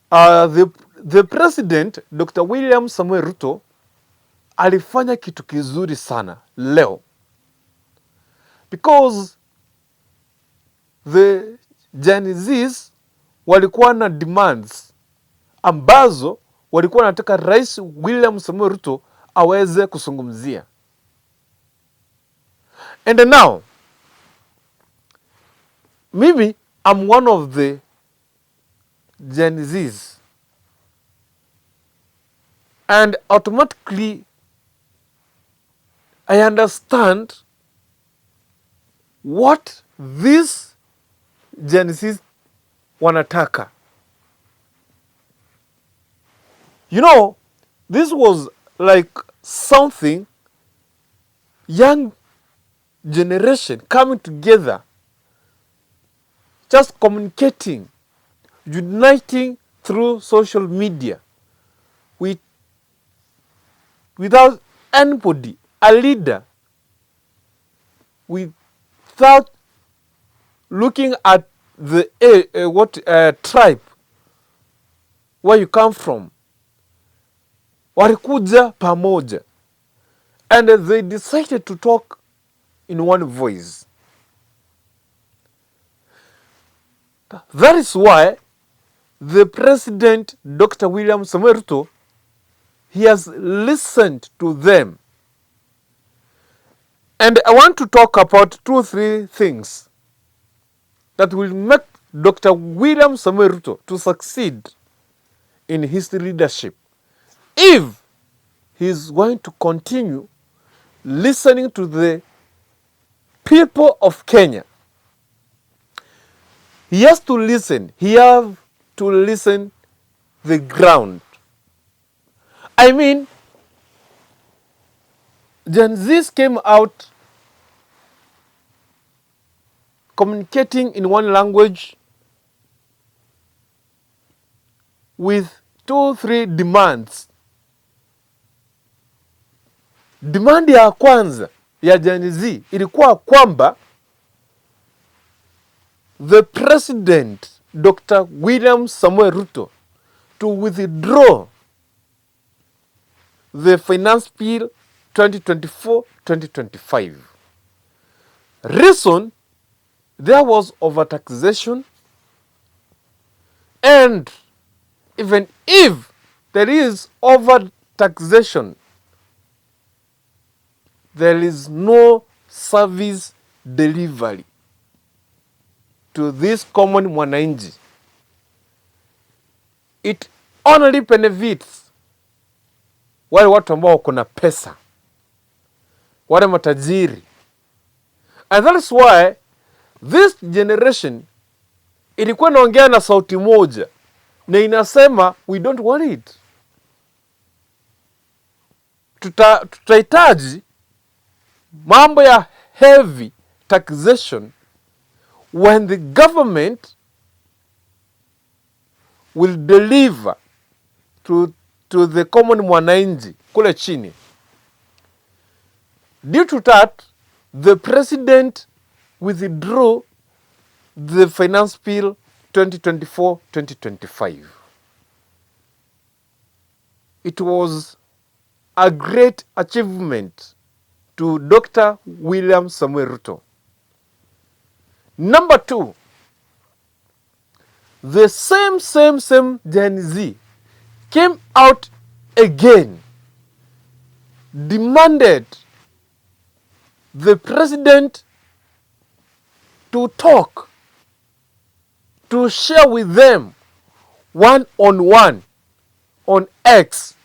The president Dr. William Samuel Ruto alifanya kitu kizuri sana leo because the Gen Zs walikuwa na demands ambazo walikuwa wanataka Rais William Samuel Ruto aweze kuzungumzia. And now mimi, I'm one of the Gen Zs and automatically I understand what this Gen Zs wanataka. This was like something young generation coming together, just communicating, uniting through social media without anybody, a leader, without looking at the what tribe where you come from. Walikuja pamoja and they decided to talk in one voice. That is why the president, Dr. William Samoei Ruto, he has listened to them. And I want to talk about two or three things that will make Dr. William Samoei Ruto to succeed in his leadership if he is going to continue listening to the people of Kenya. He has to listen. He have to listen the ground. I mean, Gen Zs came out communicating in one language with two, three demands. Demand ya kwanza ya Gen Z ilikuwa kwamba the president, Dr. William Samoei Ruto, to withdraw the Finance Bill 2024-2025. Reason, there was overtaxation, and even if there is overtaxation, there is no service delivery to this common mwananchi. It only benefits wale watu ambao wako na pesa, wale matajiri. And that is why this generation ilikuwa inaongea na sauti moja na inasema, "We don't want it." Tutahitaji mambo ya heavy taxation when the government will deliver to the common mwananchi kule chini. Due to that, the president withdrew the Finance Bill 2024-2025. It was a great achievement to Dr. William Samoei Ruto. Number two, the same, same, same Gen Z came out again, demanded the president to talk, to share with them one on one on X,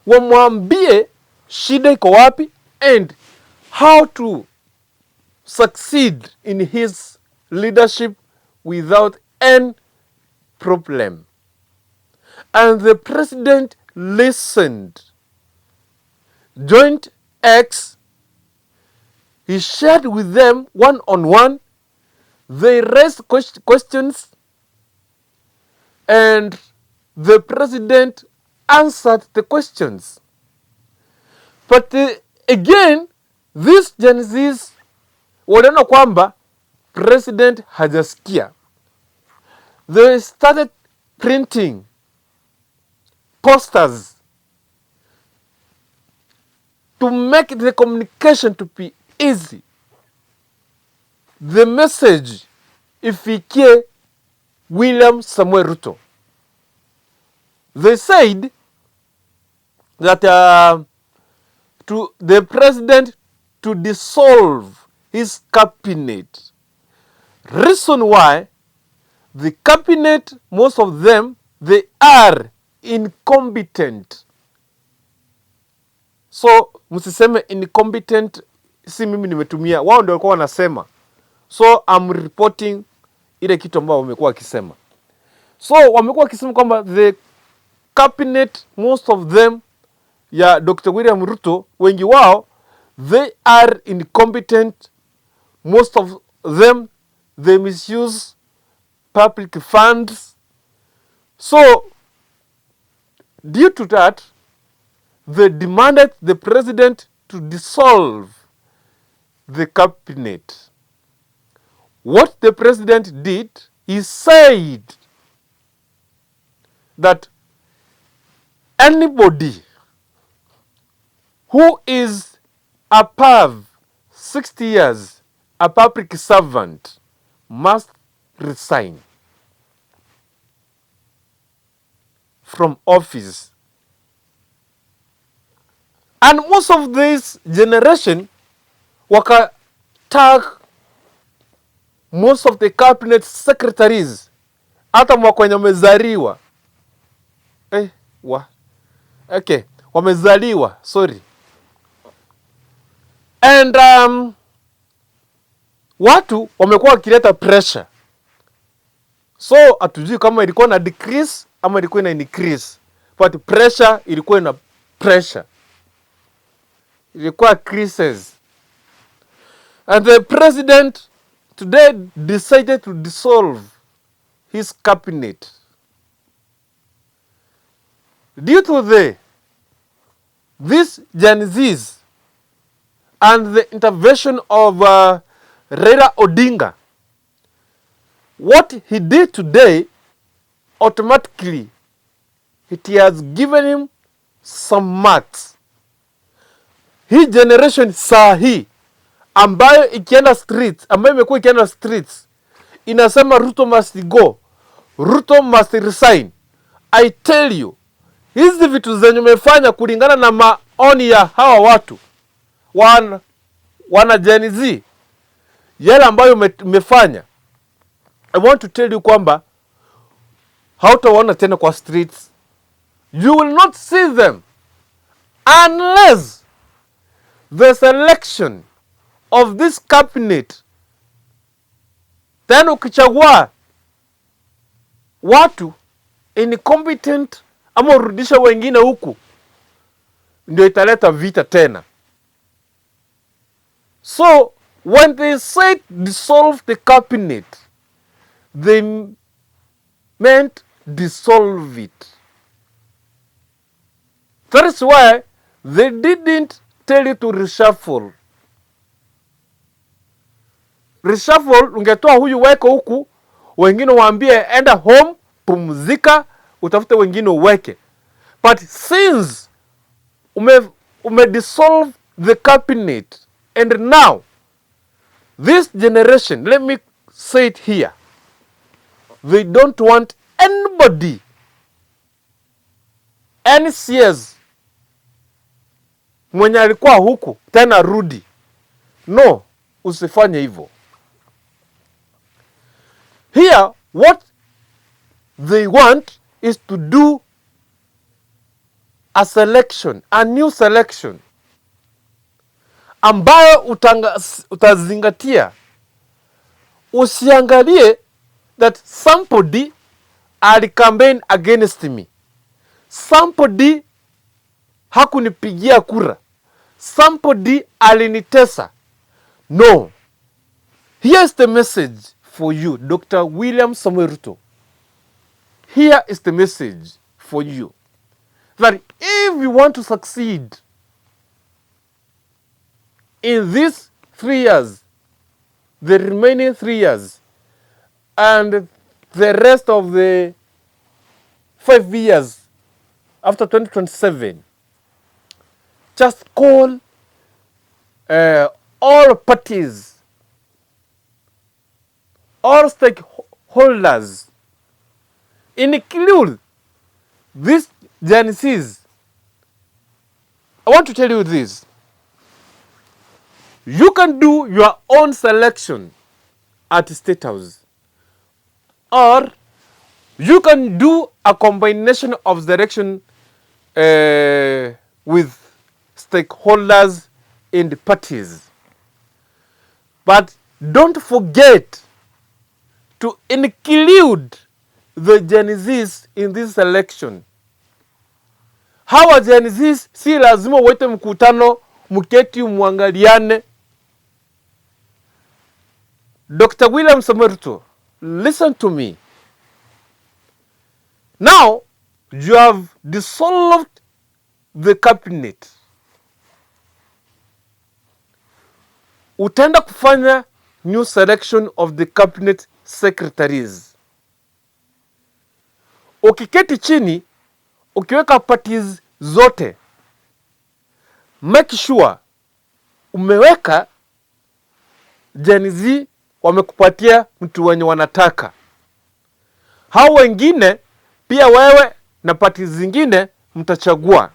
wamwambie shida iko wapi and how to succeed in his leadership without any problem. And the president listened, joined X, he shared with them one on one. They raised questions, and the president answered the questions. But again, this Gen Zs waliona kwamba president hajasikia. They started printing posters to make the communication to be easy, the message ifikie William Samuel Ruto. They said that to the president to dissolve his cabinet. Reason why the cabinet, most of them, they are incompetent. So msiseme incompetent, si mimi nimetumia, wao ndio walikuwa wanasema. So I'm reporting ile kitu ambayo wamekuwa wakisema. So wamekuwa wakisema kwamba the cabinet, most of them ya Dr. William Ruto, wengi wao they are incompetent. Most of them, they misuse public funds. So due to that, they demanded the president to dissolve the cabinet. What the president did, he said that anybody who is above 60 years, a public servant, must resign from office. And most of this generation waka tag most of the cabinet secretaries, hata mwaka wenye wamezaliwa, wa okay, wamezaliwa, sorry, and watu wamekuwa wakileta pressure, so hatujui kama ilikuwa na decrease ama ilikuwa ina increase, but pressure ilikuwa ina pressure, ilikuwa crisis, and the president today decided to dissolve his cabinet due to this Gen Zs and the intervention of Raila Odinga. What he did today, automatically it has given him some marks. Hii generation saa hii ambayo ikienda streets, ambayo imekuwa ikienda streets inasema Ruto must go, Ruto must resign. I tell you, hizi vitu zenye umefanya kulingana na maoni ya hawa watu wana Gen Z, yale ambayo umefanya, I want to tell you kwamba hautawaona tena kwa streets. You will not see them unless the selection of this cabinet, then ukichagua watu incompetent ama urudishe wengine huku, ndio italeta vita tena. So when they said dissolve the cabinet, they meant dissolve it. That is why they didn't tell you to reshuffle. Reshuffle, ungetoa huyu weke huku, wengine waambie enda home, pumzika, utafute wengine uweke. But since ume dissolve the cabinet and now this generation, let me say it here, they don't want anybody, any CS mwenye alikuwa huku tena rudi. No, usifanye hivyo. Here what they want is to do a selection, a new selection ambayo utazingatia, usiangalie that somebody ali campaign against me, somebody hakunipigia kura, somebody alinitesa. No, here's the message for you, Dr. William Samoei Ruto. Here is the message for you that if you want to succeed in these 3 years, the remaining 3 years, and the rest of the 5 years After 2027, just call all parties, all stakeholders, include this Gen Zs. I want to tell you this. You can do your own selection at State House, or you can do a combination of selection with stakeholders in the parties. But don't forget to include the Gen Zs in this selection. Hawa Gen Zs si lazima uwete mkutano mketi muangaliane. Dr. William Samoei Ruto, listen to me. Now you have dissolved the cabinet. Utaenda kufanya new selection of the cabinet secretaries. Ukiketi chini, ukiweka parties zote, make sure umeweka Gen Z wamekupatia mtu wenye wanataka. Hao wengine pia wewe na parties zingine mtachagua.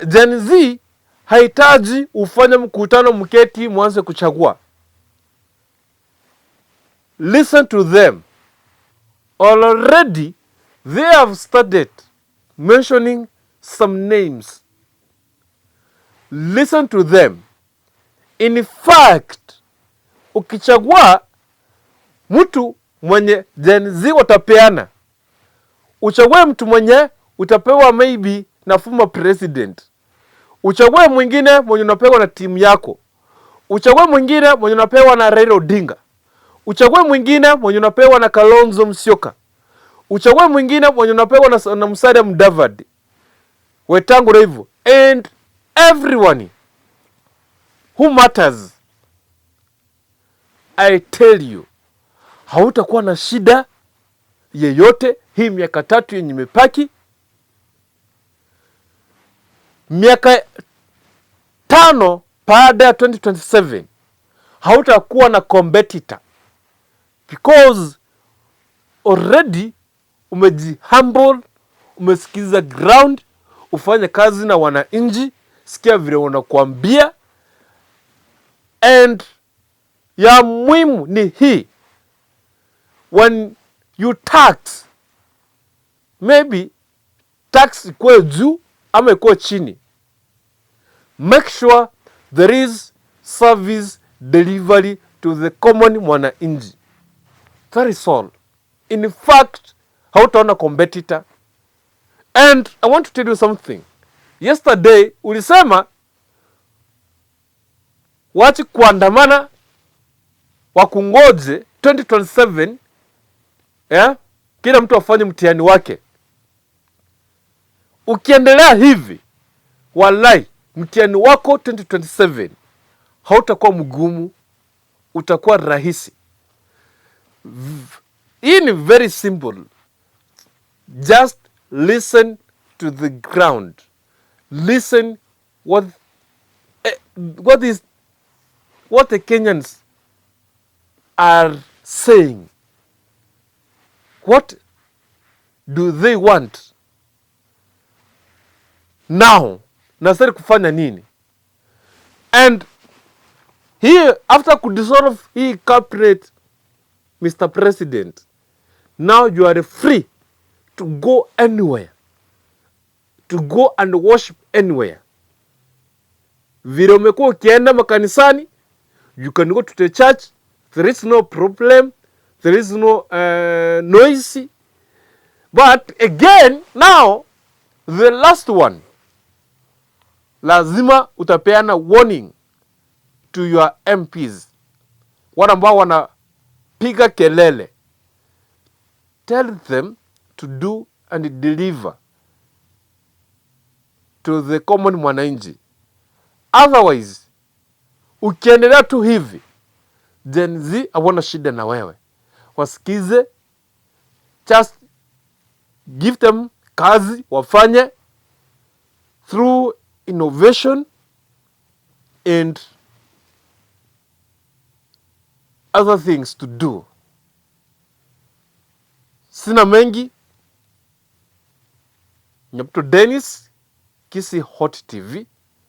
Gen Z hahitaji ufanye mkutano mketi mwanze kuchagua. Listen to them. Already they have started mentioning some names. Listen to them. In fact, ukichagua mtu mwenye Gen Z watapeana, uchague mtu mwenye utapewa maybe na former president, uchague mwingine mwenye unapewa na timu yako, uchague mwingine mwenye unapewa na Raila Odinga, uchague mwingine mwenye unapewa na Kalonzo Musyoka, uchague mwingine mwenye unapewa na Musalia Mudavadi, Wetangula hivyo, and everyone who matters. I tell you, hautakuwa na shida yeyote hii miaka 3 yenye imebaki, miaka 5 baada ya 2027 hautakuwa na competitor because already umejihumble, umesikiza ground, ufanye kazi na wananchi, sikia vile wanakuambia, and ya muhimu ni hii, when you tax, maybe tax ikuwe juu ama ikuwe chini, make sure there is service delivery to the common mwananchi. That is all. In fact, hautaona competitor. And I want to tell you something. Yesterday ulisema wachi kuandamana wakungoje 2027, yeah? Kila mtu afanye mtihani wake. Ukiendelea hivi, walai mtihani wako 2027 hautakuwa mgumu, utakuwa rahisi. Hii ni very simple. Just listen to the ground. Listen what the Kenyans are saying. What do they want now? Nastahili kufanya nini? And here after kudissolve hii cabinet, Mr. President, now you are free to go anywhere, to go and worship anywhere. Vile umekuwa ukienda makanisani, you can go to the church, there is no problem, there is no noise. But again, now the last one, lazima utapeana warning to your MPs, wale ambao wanapiga kelele, tell them to do and deliver to the common mwananchi. Otherwise, ukiendelea tu hivi, Gen Z hawana shida na wewe, wasikize, just give them Kazi wafanye through innovation and other things to do. Sina mengi. Nyabuto Dennis, Kisii Hot TV.